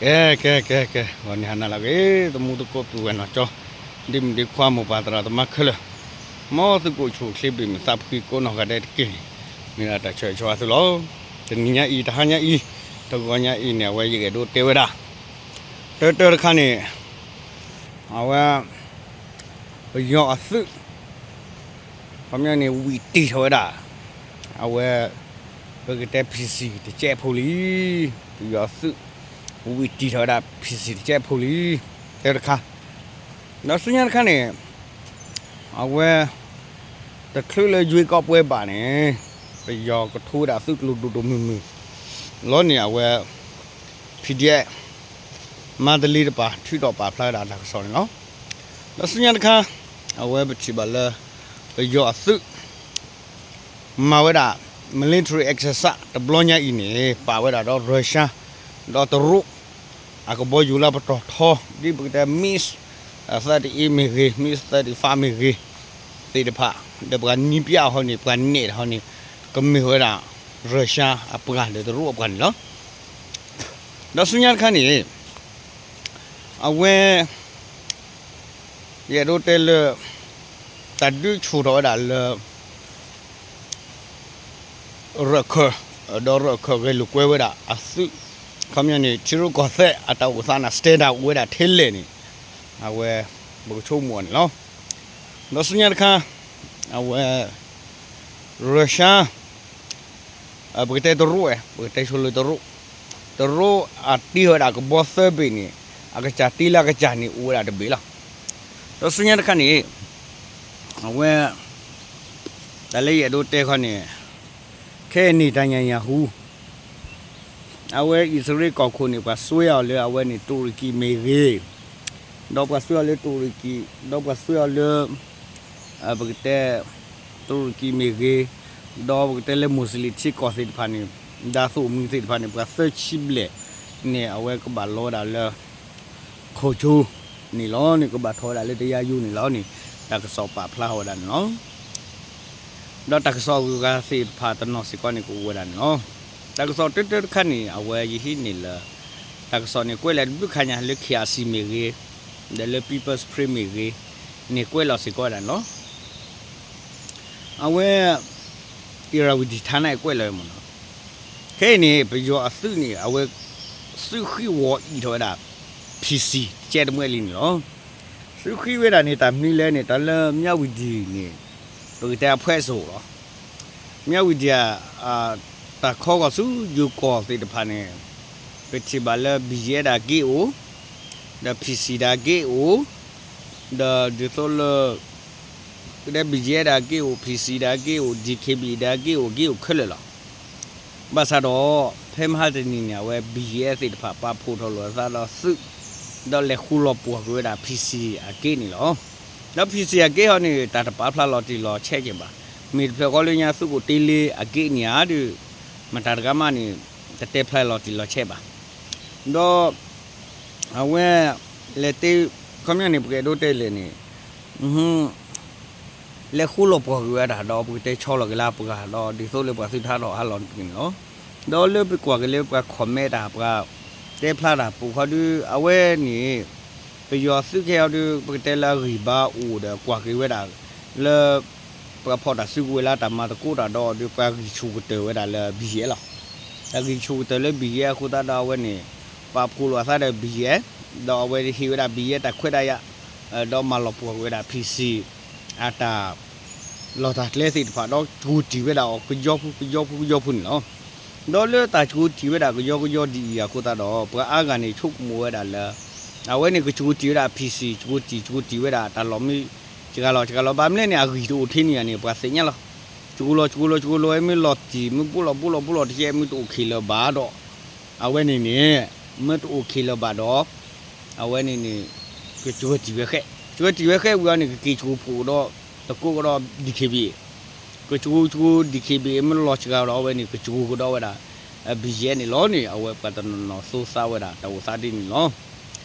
ကဲ ကဲ ကဲ ကဲ ဂီၤန့ၣ်ဟါနၤလၢအဂ့ၤ သမူသကိးပုၢ်ဝဲၢ်နီၢ်ကၠီ ဒ့မုၣ်ဒ့ခွါ မိၢ်ပၢ်သရၣ်သမါခဲလၢာ်, မ်သုကအိၣ်ဆူၣ်အိၣ်ချ့ ဘၣ်မုာ်သးဖှံကိးနီၢ်ဂၤဒဲးတက့ၢ်န့ၣ်, မ့ၢ်ဒၣ်တၢ်ဆၢဂ့ၤဆၢဝါသုလီၤ. တနံၤညါအံၤ တဟါညါအံၤ တဂီၤညါအံၤန့ၣ် အဝဲယအဲၣ်ဒိးတဲဝဲဒၣ် တၢတၢတခါန့ၣ် အဝဲ ပယီၤအသုး ခီပညီန့ၣ် ဝံာ်တံၢ်ထီၣ်ဝဲဒၣ် အဝဲ ပကတဲ PC တကဲးဖိလံ, ပယီၤသုး ဝံာ်တံၢ်ထီၣ်ဝဲဒၣ် PC တကဲးဖိလံ, တၢတခါ, ဒီးဆူညါတခါန့ၣ် အဝဲ တချုးလၢယွ့ကီးပွဲဘၣ်န့ၣ် ပယီၤကထိဝဲဒၣ်သုးကျိၤဒိၣ်ဒိၣ်မုၢ်မုၢ် လီၤန့ၣ် အဝဲ PDF မန္တလေးတပၤ ထုးထီၣ်ပာ်ဖျါဝဲဒၣ်တၢ်ကစီၣ်န့ၣ်လီၤ. ဒီးဆူညါတခါ အဝဲပထံၣ်ဘၣ်လၢ ပယီၤအသုး မၤဝဲဒၣ် military exercise တဘျီညါအံၤန့ၣ် ပာ်ဝဲဒၣ်ဒီး Russia ဒီးတရူး အကဘီယူၤလၢပတီၢ်ထီ ဒ်ပကတဲ MiG thirty-eight မ့ၢ်ဂ့ၤ MiG thirty-five မ့ၢ်ဂ့ၤ သ့ၣ်တဖၣ် ဒီးပှၤနံၤပျးဟီန့ၣ် ပှၤနဲၣ်တဟီန့ၣ် ကမ့ၢ်ဝဲဒၣ် Russia အပှၤဒီးတရူးအပှၤန့ၣ်လီၤ. ဒီးဆူညါတခါန့ၣ် အဝဲ ယအဲၣ်ဒိးတဲလၢ တၢ်ဒုးဆူၣ်ထီၣ်ဝဲဒၣ်လၢ ရၢၢ်ခၢၣ် ဒီးရၢၢ်ခၢၣ်ဂဲၤလိာ်ကွဲဝဲဒၣ်အသုး ခီပညီန့ၣ် ထံရူၢ်ကီၢ်သဲးအတၢ်အိၣ်သးန့ၣ် standard အိၣ်ဝဲဒၣ်ထဲလဲၣ်န့ၣ် အဝဲ ပကဆိကမိၣ်အီၤန့ၣ်လီၤ. ဒီးဆူညါတခါ အဝဲ Russia ပကတဲတရူးဝဲ ပကတဲဆိလၢတရူး တရူးအတ့ထီၣ်ဝဲဒၣ်ကဘီသၢဘ့ၣ်န့ၣ် အကစၢ်တ့လၢအကစၢ်န့ၣ် အိၣ်ဝဲဒၣ်တဘ့ၣ်လီၤ. ဒီးဆူညါတခါန့ၣ် အဝဲ တၢ်လၢယအဲၣ်ဒိးတဲခီန့ၣ် ခဲအံၤန့ၣ် တၢ်ညၣ်ညၣ်ဟူ အဝဲအံၣ်စရ့လးကီၢ်ခိၣ်န့ၣ် ပှၤစွဲအီၤလၢအဝဲန့ၣ် တူရကံမ့ၢ်ဂ့ၤ, ဒီးပှၤစွဲအီၤလၢတူရကံ, ဒီးပှၤစွဲအီၤလၢ ပကတဲ တူရကံမ့ၢ်ဂ့ၤ, ဒီးပကတဲလၢ Muslim ထံကီၢ်သ့ၣ်တဖၣ်န့ၣ် ဒၣ်သိၣ်မှံသ့ၣ်တဖၣ်န့ၣ် ပှၤသၢဆံဘျဲၣ်န့ၣ် အဝဲကဘၣ်လီၤဝဲဒၣ်လၢ ခိၣ်ကၠိန့ၣ်လီၤန့ၣ် ကဘၣ်ထီၣ်ဝဲဒၣ်လၢတယါယိန့ၣ်လီၤန့ၣ် တၢ်ကစီၣ်ပာ်ဖျါထီၣ်ဝဲဒၣ်န့ၣ်လီၤ. ဒီးတၢ်ကစီၣ်အဂုၤအဂၤသ့ၣ်တဖၣ်တနီၤစ့ၢ်ကီးန့ၣ် ကအိၣ်ဝဲဒၣ်န့ၣ်လီၤ. တၢ်ကစီၣ်တၢတၢတခါန့ၣ် အဝဲယဟံးန့ၢ်လၢ တၢ်ကစီၣ်န့ၣ် ကွဲးလၢတဘျုးခါညါ လၢ KIC မ့ၢ်ဂ့ၤ, ဒီးလၢ People's Spring မ့ၢ်ဂ့ၤန့ၣ် ကွဲးလီၤစ့ၢ်ကီးဝဲဒၣ်န့ၣ်လီၤ. အဝဲ Irrawaddy ထါနၢ်အံၤကွဲးလီၤဝဲမ့ၢ်နီၤ. ခဲအံၤန့ၣ် ပယီၤအသုးန့ၣ် အဝဲ သုးဃံဝီၤအံၤထီၣ်ဝဲဒၣ် PC တကဲးတမှဲလံန့ၣ်လီၤ. သုးဃံဝဲဒၣ်န့ၣ် တၢ်မနုၤလဲၣ်န့ၣ် တၢ်လၢ မြဝတီ န့ၣ် ပကတဲအဖှဲးစိးလီၤ. မြဝတီ တၢ်ခီဂီၤဆူယိၤကီၢ်သ့ၣ်တဖၣ်န့ၣ် ပထံၣ်ဘၣ်လၢ BGF ဒၣ်က့အိၣ်, ဒီး PC ဒၣ်က့အိၣ်, ဒီးဒ်သိးလၢ ကဒဲ BGF ဒၣ်က့အိၣ်, PC ဒၣ်က့အိၣ်, DKBA ဒၣ်က့အိၣ်, က့အိၣ်ခဲလၢာ်လီၤ. ဘၣ်ဆၣ်ဒီး ဖဲမဟါတနံၤန့ၣ် အဝဲ BGF သ့ၣ်တဖၣ် ပာ်ဖှိၣ်ထီၣ်လိာ်အသးဒီးသုး, ဒီးလဲၤဃူလီၤပှီၢ်ကွံာ်ဝဲဒၣ် PC အက့န့ၣ်လီၤ. ဒီး PC အက့ဟီန့ၣ် တၢ်တပာ်ဖျါလီၤတံၢ်လီၤဆဲးကဲၣ်ဘၣ်. မ့ၢ်တဖျၢၣ်ဃီလၢညါသုးခိၣ်တ့လ့အက့န့ၣ်ဧါဒီး မတၤတဂၤမးန့ၣ် တတဲဖျါလီၤတံၢ်လီၤဆဲးဘၣ်. ဒီး အဝဲ လဲၤတဲ ခီပညီန့ၣ် ပကအဲၣ်ဒိးတဲလဲၣ်န့ၣ် လဲၤဃူလီၤပှီၢ်ကွံာ်ဝဲဒၣ်ဒီး ပကတဲဆီလီၤက့ၤလၢပှၤဒီး ဒ်သိးလၢပှၤသုးတဟးထီၣ်ဟးလီၤတက့ၢ်န့ၣ်လီၤ. ဒီးလၢပကွၢ်က့ၤလၢပှၤ comment တၢ် ပှၤတဲဖျါတၢ်ပူၤဃီဒီး အဝဲန့ၣ် ပယီၤသုးခဲအံၤဒီး ပကတဲလၢအဂံၢ်ဘါအိၣ်ဒီးကွၢ်က့ၤဝဲဒၣ် လၢ ပှၤဖီၣ်တၢ်စုကဝဲၤလၢတၢ်မၤသကိးတၢ်ဒီးဒီး ပှၤဂံၢ်ဆူၣ်ကတၢၢ်ဝဲဒၣ်လၢ BGF လီၤ. တၢ်ဂံၢ်ဆူၣ်ကတၢၢ်လၢ BGF အဃိသတးဒီးအဝဲန့ၣ် ပာ်ဖှိၣ်လိာ်အသးဒီး BGF ဒီးအဝဲဟ့ၣ်ဝဲဒၣ် BGF တၢ်ခွဲးတၢ်ယာ် ဒီးမၤလီၤပှီၢ်ကွံာ်ဝဲဒၣ် PC အတၢ် လီၢ်တၢ်ကျဲသ့ၣ်တဖၣ်ဒီး ကၠိၤတံၢ်ဝဲဒၣ်အီၤကယီဖိကယီဖိကယီဖိန့ၣ်လီၤ. ဒီးလၢတၢ်ကၠိၤတံၢ်ဝဲဒၣ်ကယီကယီဒ်အံၤအဃိသတးဒီး ပှၤအါဂၤန့ၣ် ဆိကမိၣ်ဝဲဒၣ်လၢ အဝဲန့ၣ်ကၠိၤတံၢ်ဝဲဒၣ် PC ကၠိၤတံၢ် ကၠိၤတံၢ်ဝဲဒၣ်တၢ်လီၢ်မ့ၢ် စှၤလီၤစှၤလီၤ ဘၣ်မနုၤလဲၣ်န့ၣ် အဂံၢ်တအိၣ်ထဲန့ၣ်ဧါန့ၣ် ပှၤသ့ၣ်ညါလီၤ. ကၠိၤလီၤကၠိၤလီၤကၠိၤလီၤ မ့ၢ်လီၤတံၢ် မ့ၢ်ဘူးလီၤဘူးလီၤဘူးလီၤတကဲ မ့ၢ်တအိၣ်ခံးလၢၤဘၣ်ဒီး အဝဲန့ၣ်န့ၣ် မ့ၢ်တအိၣ်ခံးလၢၤဘၣ်ဒီး အဝဲန့ၣ်န့ၣ် ကကၠိၤတံၢ်ဝဲဃဲ, ကၠိၤတံၢ်ဝဲဃဲဝံၤအီၤန့ၣ် ကက့ၤကၠိၤဖှိၣ်ဒီး တကိးကဒီး DKBA ကကၠိၤကၠိၤ DKBA မ့ၢ်လီၤစှၤဒီး အဝဲန့ၣ် ကကၠိၤကဒီးဝဲဒၣ် BGF န့ၣ်လီၤန့ၣ် အဝဲပှၤတနီၤနီၤသိသးဝဲဒၣ် တၢ်အိၣ်သးဒ်န့ၣ်လီၤ.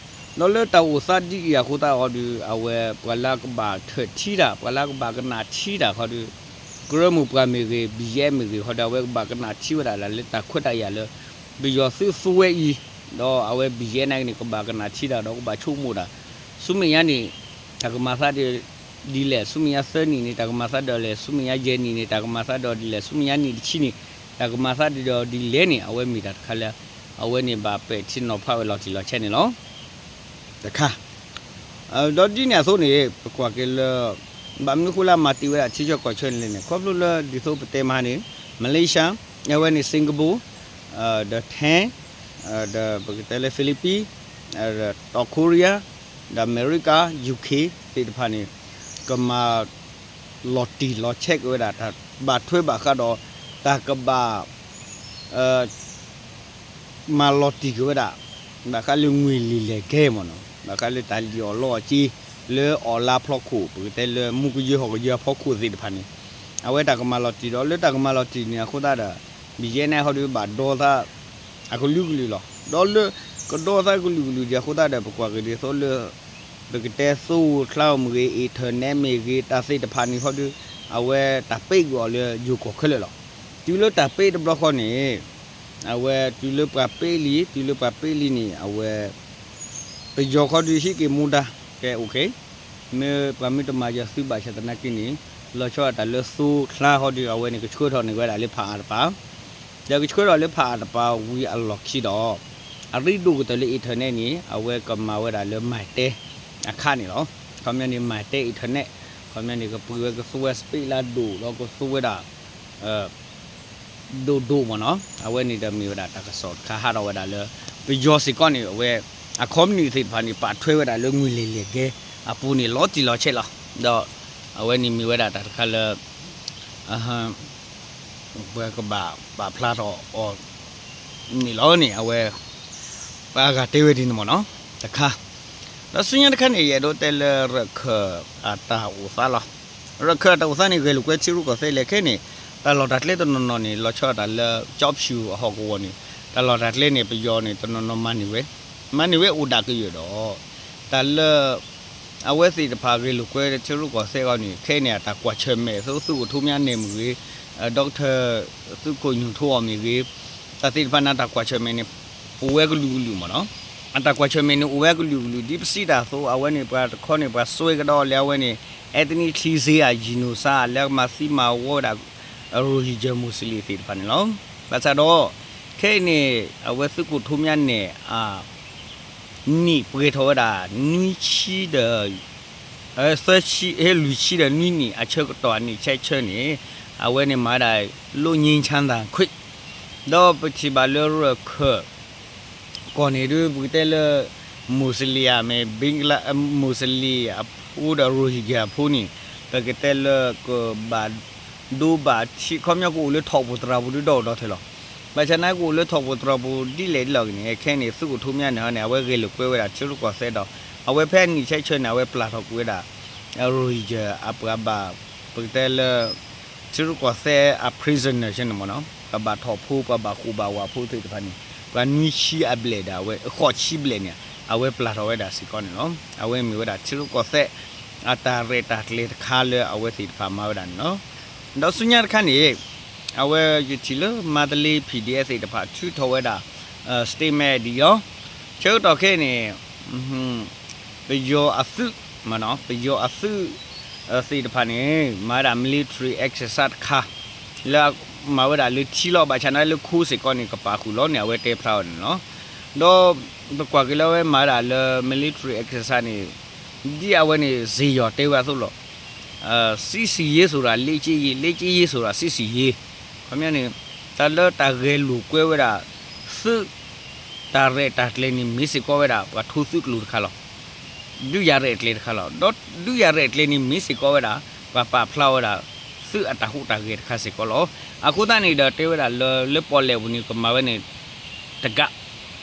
ဒီးလၢတၢ်အိၣ်သးဒ်အံၤအဃိသတးဒီး အဝဲပှၤလၢကဘၣ်ထၢၣ်ထံတၢ် ပှၤလၢကဘၣ်ကနၣ်ထံတၢ်ခီဒီး ကရၢမိၢ်ပှၢ်မ့ၢ်ဂ့ၤ BGF မ့ၢ်ဂ့ၤခီဒီး အဝဲကဘၣ်ကနၣ်ထံဝဲဒၣ်လၢတၢ်ခွဲးတၢ်ယာ်လၢ ပယီၤသုးသူဝဲအံၤ ဒီးအဝဲ ဘံယဲၣ် န့ၣ်ကဘၣ်ကနၣ်ထံတၢ်ဒီးကဘၣ်ဆိကမိၣ်တၢ်, ဆူမဲာ်ညါန့ၣ် တၢ်ကမၤသးဒ်လဲၣ်, ဆူမဲာ်ညါသၢနံၣ်န့ၣ် တၢ်ကမၤသးဒ်လဲၣ်, ဆူမဲာ်ညါယဲၢ်နံၣ်န့ၣ် တၢ်ကမၤသးဒ်လဲၣ်, ဆူမဲာ်ညါနံၣ်တဆံန့ၣ် တၢ်ကမၤသးဒ်လဲၣ်န့ၣ် အဝဲမ့ၢ်တၢ်တခါလၢ အဝဲန့ၣ်ဘၣ်ပဲာ်ထံနီၤဖးဝဲလီၤတံၢ်လီၤဆဲးန့ၣ်လီၤ. တခါ ဒီးဒ်န့ၣ်အသိးန့ၣ် ပကွၢ်က့ၤလၢ ဘၣ်မနုၤဃိလၢအမၤတ့ၢ်ဝဲဒၣ်ထံဆၢကီၢ်ဆၢန့ၣ်လဲၣ်န့ၣ် ခီဖျိလၢဒ်သိးပတဲမဟါန့ၣ် Malaysia, အဝဲန့ၣ် Singapore, ဒီး Thai, ဒီးပကတဲလၢ Philippines, ဒီး Korea, ဒီး America, UK သ့ၣ်တဖၣ်န့ၣ် ကမၤ လီၤတံၢ်လီၤဆဲးက့ၤဝဲဒၣ် တၢ်ဘၣ်ထွဲဘၣ်ဃးဒီး တၢ်ကဘၣ် မၤလီၤတံၢ်က့ၤဝဲဒၣ် ဘၣ်ဃးလၢငွေ့လံာ်လဲၢ်ကဲမ့ၢ်နီၤ, ဘၣ်ဃးလၢတၢ်လံၣ်အီၣ်လီအီၣ်က့ လၢအီၣ်လါဖီခိၣ် ပကတဲလၢမူကယၢၤဟီၣ်ကယၢၤအဖီခိၣ်သ့ၣ်တဖၣ်န့ၣ် အဝဲတၢ်ကမၤလီၤတံၢ်ဒီး လၢတၢ်ကမၤလီၤတံၢ်န့ၣ်အဃိသတးဒီး ဘံယဲၣ် န့ၣ်ဟီဒုးဘၣ်ဒိသး အကလုာ်ကလုာ်လီၤ. ဒီးလၢကဒိသးကလုာ်ကလုာ်ဒံးအဃိသတးဒီး ပကွၢ်က့ၤဒ်သိးလၢ ပကတဲသိဝိၤချါအီၤမ့ၢ်ဂ့ၤ internet မ့ၢ်ဂ့ၤ တၢ်သ့ၣ်တဖၣ်န့ၣ်ဟီဒုး အဝဲတၢ်ပ့းကွံာ်အီၤလၢယိၤကီၢ်ခဲလၢာ်လီၤ. တုၤလၢတၢ်ပ့းတဘျီဃီန့ၣ် အဝဲတုၤလၢပှၤပ့းလံ တုၤလၢပှၤပ့းလံန့ၣ် အဝဲ ပယီၤခီဒုးဟံးက့ၤမူဒါ ကဲ OK မ့ၢ်ပှၤမ့ၢ်တမၤယၤသုဘၣ်ဆၣ်သနာ်က့န့ၣ် လီၤဆီဒၣ်တၢ်လၢသိချါဟီဒုး အဝဲန့ၣ်ကဆှၢထီၣ်န့ၢ်ဝဲဒၣ်လၢဖးအၣ်တပၤ ဒီးကဆှၢထီၣ်လၢဖးအၣ်တပၤဝံၤအလီၢ်ခံဒီး အရ့ဒိၣ်ကတၢၢ်လၢ internet န့ၣ် အဝဲကမၤဝဲဒၣ်လၢ Mytel အခါန့ၣ်လီၤ. ခီပညီန့ၣ် Mytel internet ခီပညီန့ၣ် ကပှ့ၤဝဲကသူဝဲ speed လၢဒိၣ်ဒီးကသူဝဲဒၣ် ဒိၣ်ဒိၣ်မ့ၢ်နီၤ, အဝဲန့ၣ်ဒီးမ့ၢ်ဝဲဒၣ်တၢ်ကစီၣ်တခါဟးထီၣ်ဝဲဒၣ်လၢ ပယီၤစ့ၢ်ကီးန့ၣ် အဝဲ အ company သ့ၣ်တဖၣ်န့ၣ် ပာ်ထွဲဝဲဒၣ်လၢငွေ့လံာ်လဲၢ်ကဲအပူၤန့ၣ် လီၤတံၢ်လီၤဆဲးလီၤ. ဒီးအဝဲန့ၣ်မ့ၢ်ဝဲဒၣ်တၢ်တခါလၢ ပှၤကဘၣ်ပာ်ဖျါထီၣ်အီၤန့ၣ်လီၤန့ၣ် အဝဲ ပှၤအဂၤတဲဝဲဒ်န့ၣ်မ့ၢ်နီၤ တခါ ဒီးဆူညါတခါန့ၣ် ယအဲၣ်ဒိးတဲလၢရၢၢ်ခၢၣ်အတၢ်အိၣ်သးလီၤ. ရၢၢ်ခၢၣ်အတၢ်အိၣ်သးန့ၣ် ဂဲၤလိာ်ကွဲထံရူၢ်ကီၢ်သဲးလဲၣ်ခဲန့ၣ် တၢ်လီၢ်တၢ်ကျဲတနီၤနီၤန့ၣ် လီၤဆီဒၣ်တၢ်လၢ ကၠီဖၠူၣ်အဟီၣ်ကဝီၤန့ၣ် တၢ်လီၢ်တၢ်ကျဲန့ၣ် ပယီၤန့ၣ် တနီၤနီၤမၤန့ၢ်ဝဲ မၤန့ၢ်ဝဲအိၣ်ဒၣ်ကယၢၢ်ဒီး တၢ်လၢ အဝဲသ့ၣ်တဖၣ်ဂဲၤလိာ်ကွဲထံရူၢ်ကီၢ်သဲးအဂီၢ်န့ၣ် ခဲအံၤန့ၣ် အတၢ်ကွၢ်ဆၢၣ်မဲာ် သုးခိၣ်ထူမၠါနဲၣ်မ့ၢ်ဂ့ၤ, ဒီကထၢၣ် သုးခိၣ်ညိၣ်ထူအီၤမ့ၢ်ဂ့ၤ, တၢ်သ့ၣ်တဖၣ်န့ၣ် တၢ်ကွၢ်ဆၢၣ်မဲာ်န့ၣ် အိၣ်ဝဲကလုာ်ကလုာ်မ့ၢ်နီၤ. အတၢ်ကွၢ်ဆၢၣ်မဲာ်န့ၣ် အိၣ်ဝဲကလုာ်ကလုာ် ဒ်ပစံးတၢ်အသိး အဝဲန့ၣ် ပှၤတခီန့ၣ် ပှၤစွဲကဒီးလၢအဝဲန့ၣ် ethnic cleansing အ genocide လၢကမၤသံမၤဝီဝဲဒၣ် Rohingya Muslim သ့ၣ်တဖၣ်န့ၣ်လီၤ. ဘၣ်ဆၣ်ဒီး ခဲအံၤန့ၣ် အဝဲသုးခိၣ်ထူမၠါနဲၣ်အ နံၣ်ပှဲၤထီၣ်ဝဲဒၣ် နွံဆံဒီး သၢဆံ ဟဲ လွံၢ်ဆံဒီးနွံနံၣ် အဆၢကတီၢ်အနံၣ်ဆဲးဆၢန့ၣ် အဝဲန့ၣ်မၤဝဲဒၣ် လိၣ်ငြိမ်းချမ်းသာခွင့် ဒီးပထံၣ်ဘၣ်လၢရၢၢ်ခၢၣ် ကီၢ်န့ၣ်ဒုး ပကတဲလၢ Muslim မ့ၢ် Bangla Muslim အဖိဒီး Rohingya အဖိန့ၣ် ပကတဲလၢကဘၣ်ဒိဘၣ်ထံး ခီပညီကအိၣ်လၢထိၣ်ပူၤသရၣ်ပူၤဒုးဒီးအိၣ်ဒီးထဲလီၤ. ဘၣ်ဆၣ်နာ်ကအိၣ်လၢထိၣ်ပူၤသရၣ်ပူၤဒ်လဲၣ်ဒ်လဲၣ်ဂ့ၤန့ၣ် ခဲအံၤန့ၣ် သုးခိၣ်ထူမၠါနဲၣ်န့ၣ် အဝဲဂဲၤလိာ်ကွဲဝဲဒၣ်ထံရူၢ်ကီၢ်သဲးဒီး အဝဲဖဲအနံၣ်ဆဲးဆၢန့ၣ် အဝဲပျၢ်ထီၣ်ကွံာ်ဝဲဒၣ် Rohingya အပှၤဘၣ် ပကတဲလၢ ထံရူၢ်ကီၢ်သဲးအ prisoner ဆဲန့ၣ်မ့ၢ်နီၤ ပှၤဘၣ်ထီၣ်ဖိ ပှၤဘၣ်ဃိၣ်ဘၣ်ဝးဖိသ့ၣ်တဖၣ်န့ၣ် ပှၤနွံဆံအဘျဲၣ်ဒီး အဝဲ ဃိးဆံဘျဲၣ်န့ၣ် အဝဲပျၢ်ထီၣ်ဝဲဒၣ်စ့ၢ်ကီးန့ၣ်လီၤ. အဝဲမ့ၢ်ဝဲဒၣ်ထံရူၢ်ကီၢ်သဲး အတၢ်ရဲၣ်တၢ်ကျဲၤတခါလၢအဝဲသ့ၣ်တဖၣ်မၤဝဲဒၣ်န့ၣ်လီၤ. ဒီးဆူညါတခါန့ၣ် အဝဲယထံၣ်လၢမါတလ့ PDF သ့ၣ်တဖၣ်ထုးထီၣ်ဝဲဒၣ် statement ဒ်အံၤလီၤ. ဆၢကတီၢ်ခဲအံၤန့ၣ် ပယီၤအသုး ပယီၤအသုး သ့ၣ်တဖၣ်န့ၣ် မၤဝဲဒၣ် military exercise တခါ လၢမၤဝဲဒၣ်လၢထံလီၤ ဘၣ်ဆၣ်နာ်လၢခိစ့ၢ်ကီးန့ၣ် ကပာ်ဃုာ်လီၤန့ၣ် အဝဲတဲဖျါအီၤန့ၣ်လီၤ. ဒီးပကွၢ်က့ၤလၢအဝဲမၤဝဲဒၣ်လၢ military exercise န့ၣ် ဒ်အဝဲန့ၣ် စ့ယီၤတဲဝဲအသိးလီၤ. စစ်ဆင်ရေးဆိုတာ လေ့ကျင့်ရေး, လေ့ကျင့်ရေးဆိုတာ စစ်ဆင်ရေး ခီပညီန့ၣ် တၢ်လၢတၢ်ဂဲၤလိာ်ကွဲဝဲဒၣ် သုး တၢ်ရဲၣ်တၢ်ကျဲၤန့ၣ် မ့ၢ်စ့ၢ်ကီးဝဲဒၣ် ပှၤထိသုးကျိၤတခါလီၤ. ဒုးယၤရဲၣ်ကျဲၤတခါလီၤ. ဒီးဒုးယၤရဲၣ်ကျဲၤန့ၣ် မ့ၢ်စ့ၢ်ကီးဝဲဒၣ် ပှၤပာ်ဖျါဝဲဒၣ် သုးအတၢ်ဟူးတၢ်ဂဲၤတခါစ့ၢ်ကီးလီၤ. အဃိသတးန့ၣ်ဒီး တဲဝဲဒၣ်လၢ လၢပီၣ်လဲၣ်ပူၤန့ၣ် ကမၤဝဲန့ၣ် တကး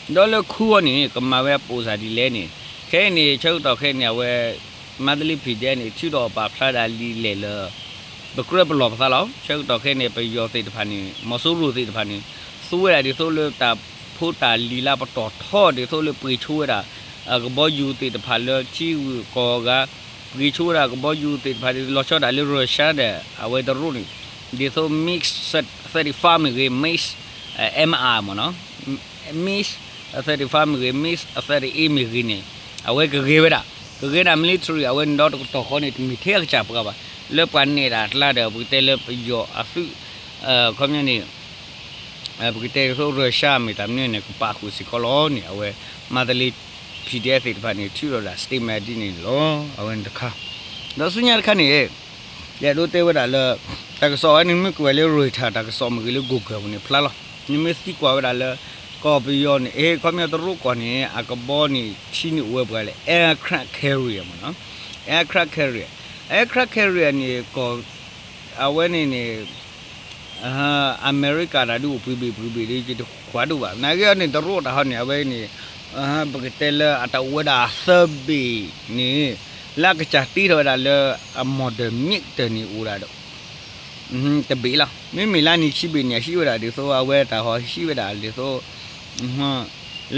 ဒီးလၢခူအီၤန့ၣ် ကမၤဝဲအပိာ်စၢ်ဒ်လဲၣ်န့ၣ် ခဲအံၤန့ၣ် ဆၢကတီၢ်ခဲအံၤန့ၣ် အဝဲ မါတလ့ PDF န့ၣ် ထုးထီၣ်ပာ်ဖျါဒၣ်လံာ်လဲၢ်လၢ ပကြၢးပလီၢ်ပသးလီၤ. ဆၢကတီၢ်ခဲအံၤန့ၣ် ပယီၤသ့ၣ်တဖၣ်န့ၣ် မီၤစိရိၤသ့ၣ်တဖၣ်န့ၣ် သူဝဲဒၣ်ဒ်သိးလၢတၢ်ဖိတၢ်လံၤလၢပတီၢ်ထီ ဒ်သိးလၢပှ့ၤဆိဝဲဒၣ် ကဘီယူၤသ့ၣ်တဖၣ်လၢထံဂုၤကီၢ်ဂၤ ပှ့ၤဆိဝဲဒၣ်ကဘီယူၤသ့ၣ်တဖၣ် လီၤဆီဒၣ်တၢ်လၢ Russia ဒီး အဝဲတရူးန့ၣ် ဒ်သိး MiG thirty-five မ့ၢ်ဂ့ၤ MiG MR မ့ၢ်နီၤ MiG thirty-five မ့ၢ်ဂ့ၤ MiG thirty-eight မ့ၢ်ဂ့ၤန့ၣ် အဝဲကဂ့ၤဝဲဒၣ်, ကဂ့ၤဒၣ် military အဝဲန့ၣ်ဒီတကတီၢ်ဃီန့ၣ် တမ့ၢ်ထဲအကစၢ်ပှၤဘၣ်, လၢပှၤနဲၣ်တၢ်အကျါဒီး ပကတဲလၢပယီၤအသုး ခီပညီန့ၣ် ပကတဲဒ်သိး Russia မ့ၢ်တၢ်မနုၤန့ၣ် ကပာ်ဃုာ်စ့ၢ်ကီးလီၤန့ၣ် အဝဲ မၤတလ့ P D F သ့ၣ်တဖၣ်န့ၣ် ထုးထီၣ်ဒၣ် statement ဒ်န့ၣ်လီၤ. အဝဲန့ၣ်တခါ, ဒီးဆူညါတခါန့ၣ် ယအဲၣ်ဒိးတဲဝဲဒၣ်လၢ တၢ်ကစီၣ်ဝဲန့ၣ် မ့ၢ်ကွၢ်လၢ Reuters တၢ်ကစီၣ်မ့ၢ်ဂ့ၤ လၢ Google ပူၤန့ၣ်ဖျါလီၤ. နမ့ၢ်သံကွၢ်ဝဲဒၣ်လၢ ကီၢ်ပယီၤန့ၣ် အ့ ခီပညီတရူးကီၢ်န့ၣ် အကဘီန့ၣ် ထံန့ၣ်အိၣ်ဝဲပှဲၤလဲၣ် aircraft carrier မ့ၢ်နီၤ, aircraft carrier, aircraft carrier န့ၣ် ကီၢ် အဝဲန့ၣ်န့ၣ် အမဲရကၤတၢ်ဒုးအိၣ်ပှ့ၤဘ့ၣ်ပှ့ၤဘ့ၣ်ဒီး ယတကွၢ်ဒိၣ်ဘၣ်. နာ်က့အီၤန့ၣ် တရူးတၢ်ဟီန့ၣ် အဝဲန့ၣ် ပကတဲလၢအတၢ်အိၣ်ဝဲဒၣ်သၢဘ့ၣ်န့ၣ် လၢအကစၢ်တ့ထီၣ်ဝဲဒၣ်လၢ အ model MiG တၢၢ်န့ၣ်အိၣ်ဒၣ်ဒီး တဘ့ၣ်လီၤ. မ့မ့ၢ်လၢနံၣ်ခံဘ့ၣ်န့ၣ် အဟံးဝဲဒၣ်ဒ်သိး အဝဲတၢ်ဟီဟံးဝဲဒၣ်ဒ်သိး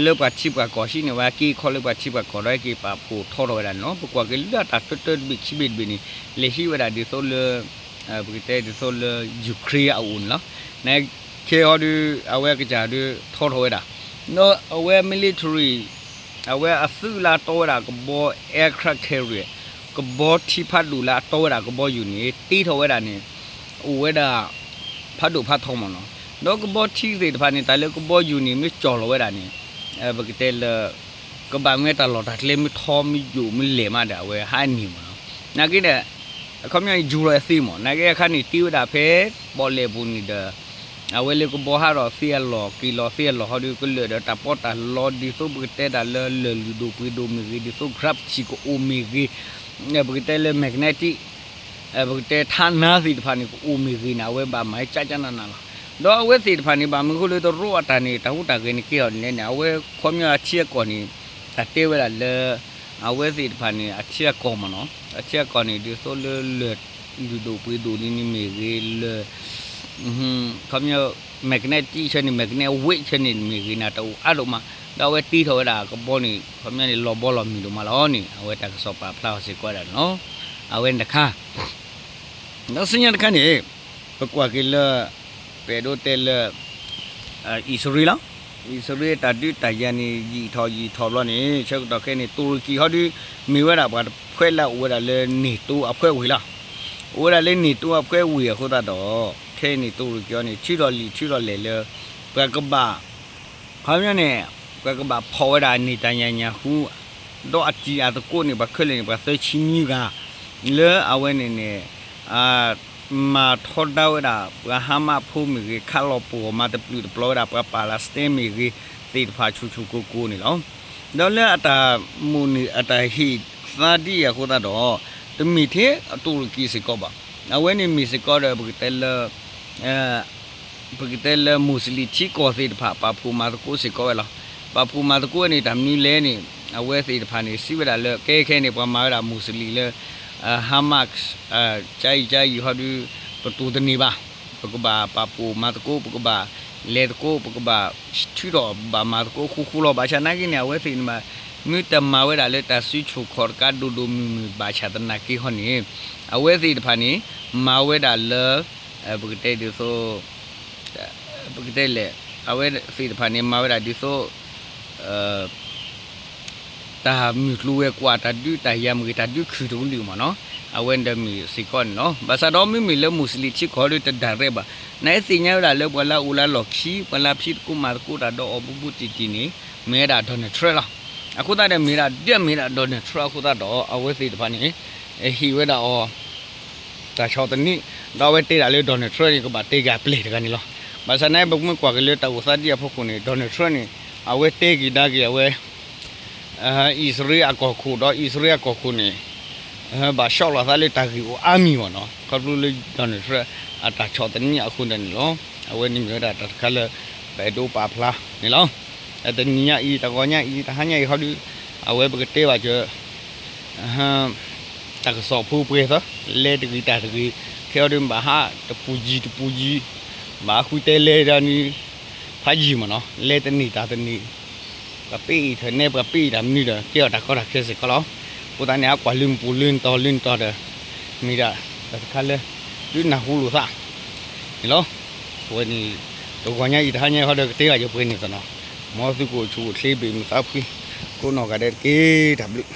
လၢပှၤထံပှၤကီၢ်ဟံးန့ၢ်ဝဲ က့ခီလၢပှၤထံပှၤကီၢ်ဒီး က့ၤပာ်ဖှိၣ်ထီထီၣ်ဝဲဒၣ်န့ၣ်လီၤ. ပကွၢ်က့ၤလၢအတၢ်တၢတၢတဘ့ၣ်ခံဘ့ၣ်တဘ့ၣ်န့ၣ် လဲၤဟံးဝဲဒၣ်ဒ်သိးလၢ ပကတဲဒ်သိးလၢ Ukraine အအိၣ်န့ၣ်လီၤ. နခဲအီၤဒုး အဝဲကစၢ်ဒုးထီထီၣ်ဝဲဒၣ် ဒီးအဝဲ military အဝဲအသုးလၢအတီဝဲဒၣ်ကဘီ aircraft carrier ကဘီထံဖးဒိၣ်လၢအတီဝဲဒၣ်ကဘီယူၤန့ၣ် တ့ထီၣ်ဝဲဒၣ်န့ၣ် အိၣ်ဝဲဒၣ် ဖးဒိၣ်ဖးထီမ့ၢ်နီၤ. ဒီးကဘီထံသ့ၣ်တဖၣ်န့ၣ် တၢ်လၢကဘီယူၤန့ၣ် မ့ၢ်ကၠီၣ်လီၤဝဲဒၣ်န့ၣ် ပကတဲလၢ ကဘၣ်မ့ၢ်တၢ်လီၢ်တၢ်ကျဲမ့ၢ်ထီမ့ၢ်ယိာ်မ့ၢ်လဲၢ်မးဒီး အဝဲဟးန့ၢ်မ့ၢ်နီၤ. နာ်က့ဒီး အခီပညီယူၤလီၤအသ့မ့ၢ် နာ်က့အခါန့ၣ် တ့ဝဲဒၣ်ဖဲ ပီၣ်လဲၣ်ပူၤန့ၣ်ဒီး အဝဲလၢကဘီဟးထီၣ်သ့အလီၢ် က့ၤလီၤသ့အလီၢ်ဟီဒီး ကလၢာ်ဒီးတၢ်ပီးတၢ်လီဒ်သိးပကတဲဒၣ်လၢလၢၢ်လုၢ်ဒိၣ်ပှ့ၤဒိၣ်မ့ၢ်ဂ့ၤ ဒ်သိး gravity ကအိၣ်မ့ၢ်ဂ့ၤ ပကတဲလၢ magnetic ပကတဲထါနါသ့ၣ်တဖၣ်န့ၣ် ကအိၣ်မ့ၢ်ဂ့ၤန့ၣ် အဝဲဘၣ်မၤကကနးနးလီၤ. ဒီးအဝဲသ့ၣ်တဖၣ်န့ၣ် ဘၣ်မနုၤဃိလၢတရူးအတၢ်န့ၣ် တၢ်ဟူးတၢ်ဂဲၤန့ၣ်ကဲထီၣ်န့ၣ်လဲၣ်န့ၣ် အဝဲခီပညီအထံအကီၢ်န့ၣ် တၢ်တဲဝဲဒၣ်လၢ အဝဲသ့ၣ်တဖၣ်န့ၣ် အထံအကီၢ်မ့ၢ်နီၤ အထံအကီၢ်န့ၣ် ဒ်သိးလၢလၢၢ်လုၢ်ဒိၣ်ပှ့ၤဒိၣ်န့ၣ်မ့ၢ်ဂ့ၤ လၢၢ် ခီပညီ magnetic ဆၢန့ၣ် magnetic wave ဆၢန့ၣ်မ့ၢ်ဂ့ၤန့ၣ် တအိၣ်အါဒိၣ်မး ဒီးအဝဲတ့ထီၣ်ဝဲဒၣ်ကဘီန့ၣ် ခီပညီန့ၣ် လီၤဘီလီၤမုၢ်ဒိၣ်မးလီၤန့ၣ် အဝဲတၢ်ကစီၣ်ပာ်ဖျါအီၤစ့ၢ်ကီးဝဲဒၣ်န့ၣ်လီၤ. အဝဲန့ၣ်တခါ ဒီးဆူညါတခါန့ၣ် ပကွၢ်က့ၤလၢ ပအဲၣ်ဒိးတဲလၢ အံၣ်စရ့လးလီၤ. အံၣ်စရ့လးတၢ်ဒုးတၢ်ယၤန့ၣ် ယံာ်ထီၣ်ယံာ်ထီၣ်ဘျီန့ၣ် ဆၢကတီၢ်ခဲအံၤန့ၣ် တူရကံဟီဒုး မ့ၢ်ဝဲဒၣ်ပှၤတဖုလၢအိၣ်ဝဲဒၣ်လၢ NATO အဖုအဝ့ၢ်လီၤ. အိၣ်ဝဲဒၣ်လၢ NATO အဖုအဝ့ၢ်အဃိသတးဒီး ခဲအံၤန့ၣ် တူရကံဟီန့ၣ် ထုးထီၣ်လံာ်ထုးထီၣ်လဲၢ်လၢ ပှၤကဘၣ် ခီပညီန့ၣ် ပှၤကဘၣ်ဖီၣ်ဝဲဒၣ် Netanyahu ဒီးအတံၤအသကိးန့ၣ် ပှၤခဲလၢာ်န့ၣ် ပှၤသၢဆံနွံဂၤ လၢအဝဲန့ၣ်န့ၣ် မၤထီဒါဝဲဒၣ် ပှၤ Hamas ဖိမ့ၢ်ဂ့ၤ ခးလီၤပှီၢ်မၤတပျုာ်တပျီၤဝဲဒၣ် ပှၤ Palestine မ့ၢ်ဂ့ၤ သ့ၣ်တဖၣ်ဆူၣ်ဆူၣ်ကိၢ်ကိၢ်န့ၣ်လီၤ. ဒီးလၢအတၢ်မိၣ်န့ၢ်အတၢ်ဟ့ၣ်သါဒ်အံၤအဃိသတးဒီး တမ့ၢ်ထဲတူရကံစ့ၢ်ကီးဘၣ်. အဝဲန့ၣ်မ့ၢ်စ့ၢ်ကီးဒီး ပကတဲလၢ ပကတဲလၢ Muslim ထံကီၢ်သ့ၣ်တဖၣ် ပာ်ဖှိၣ်မၤသကိးစ့ၢ်ကီးဝဲလီၤ. ပာ်ဖှိၣ်မၤသကိးန့ၣ် တၢ်မနုၤလဲၣ်န့ၣ် အဝဲသ့ၣ်တဖၣ်န့ၣ် စံးဝဲဒၣ်လၢ ကဲခဲန့ၣ် ပှၤမၤဝဲဒၣ် Muslim လၢ Hamas ကအံၤကအံၤဟီဒုး ပတိၢ်တန့ၢ်ဘၣ်. ပကဘၣ်ပာ်ဖှိၣ်မၤသကိး ပကဘၣ်လဲၤသကိး ပကဘၣ်ထုးထီၣ်ဘၣ်မၤသကိးဃူဃူလီၤ. ဘၣ်ဆၣ်နာ်က့န့ၣ် အဝဲသ့ၣ်န့ၣ် မ့ၢ်တမၤဝဲဒၣ်လၢတၢ်စုဆူၣ်ခီၣ်တကးဒိၣ်ဒိၣ်မုၢ်မုၢ်ဘၣ်ဆၣ်သနာ်က့ဟီန့ၣ် အဝဲသ့ၣ်တဖၣ်န့ၣ် မၤဝဲဒၣ်လၢ ပကတဲဒ်သိး ပကတဲလဲၣ် အဝဲသ့ၣ်တဖၣ်န့ၣ် မၤဝဲဒၣ်ဒ်သိး တၢ်မုၢ်ကျိၤဝဲၤကွာ် တၢ်ဒုးတၢ်ယၤမ့ၢ်ဂ့ၤ တၢ်ဒုးခုၣ်တကလုာ်မ့ၢ်နီၤ အဝဲန့ၣ်ဒီးမ့ၢ်စ့ၢ်ကီးန့ၣ်လီၤ. ဘၣ်ဆၣ်ဒီးမ့မ့ၢ်လၢ Muslim ထံကီၢ်ဒီးတဒၣ်ရဲၣ်ဘၣ်. နသ့ၣ်ညါဝဲဒၣ်လၢပှၤလၢအအိၣ်လၢလီၢ်ခံ ပှၤလၢအဖံးသကိးမၤသကိးတၢ်ဒီးအီၤဘူးဘူးတံၢ်တံၢ်န့ၣ် မ့ၢ်ဝဲဒၣ် Donald Trump လီၤ. အဃိသတးဒီးမ့ၢ်ဒၣ်ဒ်မ့ၢ်ဒၣ် Donald Trump အဃိသတးဒီး အဝဲသ့ၣ်တဖၣ်န့ၣ် ဟ့ၣ်ဝဲဒၣ်အီၤ တၢ်ဆီၣ်သနံး ဒီးအဝဲတဲဒၣ်လၢ Donald Trump န့ၣ် ကဘၣ်တဲက့ၤအပျဲၢ်တဂၤန့ၣ်လီၤ. ဘၣ်ဆၣ်န့ၣ် ပမ့ၢ်ကွၢ်က့ၤလၢတၢ်အိၣ်သးဒ်အံၤအဖီခိၣ်န့ၣ် Donald Trump န့ၣ် အဝဲတဲက့ၤဒါက့ၤအဝဲ အံၣ်စရ့လးအကီၢ်ခိၣ် ဒီးအံၣ်စရ့လးအကီၢ်ခိၣ်န့ၣ် ဘၣ်ဆီၣ်လီၤသးလၢတၢ်ဂ့ၢ်အိၣ်အါမံၤမ့ၢ်နီၤ ခီဖျိလၢ Donald Trump အတၢ်ဆီၣ်သနံးအဃိန့ၣ်လီၤ. အဝဲန့ၣ်မ့ၢ်ဝဲဒၣ်တၢ်တခါလၢ ပအဲၣ်ဒိးပာ်ဖျါန့ၣ်လီၤ. တနံၤညါအံၤ တဂီၤညါအံၤ တဟါညါအံၤဟီဒုး အဝဲပကတဲဘၣ်စၢၤ တၢ်ကစီၣ်ဖိပှဲၤသီ လဲၤတဂ့ၤတၢ်တဂ့ၤ ခဲအံၤဒုးဘၣ်ဟးတပူၤယံၤတပူၤယံၤ ဘၣ်ဟးဃုတဲလဲၤဒီးန့ၣ် ဖးယံာ်မ့ၢ်နီၤ လဲၤတန့ၢ်တၢ်တန့ၢ် ပှၤပ့ၢ်အံၤထၢၣ်နဲ ပှၤပ့ၢ်အံၤတၢ်မနုၤဒီး ကဲအီၤတၢ်ကီတၢ်ခဲစ့ၢ်ကီးလီၤ. အဃိသတးန့ၣ် အကွၢ်လၢနပူၤလၢနတီၤလၢနတီၤဒီး မ့ၢ်ဒၣ်တၢ်တခါလၢ ဒုးနၢ်ဟူလိာ်သးန့ၣ်လီၤ. အဝဲန့ၣ် တဂီၤညါအံၤ တဟါညါအံၤဟီဒီး ကတဲဘၣ်ယပှဲၤန့ၣ်သနီၤ မ်သုကအိၣ်ဆူၣ်အိၣ်ချ့ ဘၣ်မုာ်သးဖှံ ကိးနီၢ်ဂၤဒဲးတက့ၢ်. တၢ်ဘျုး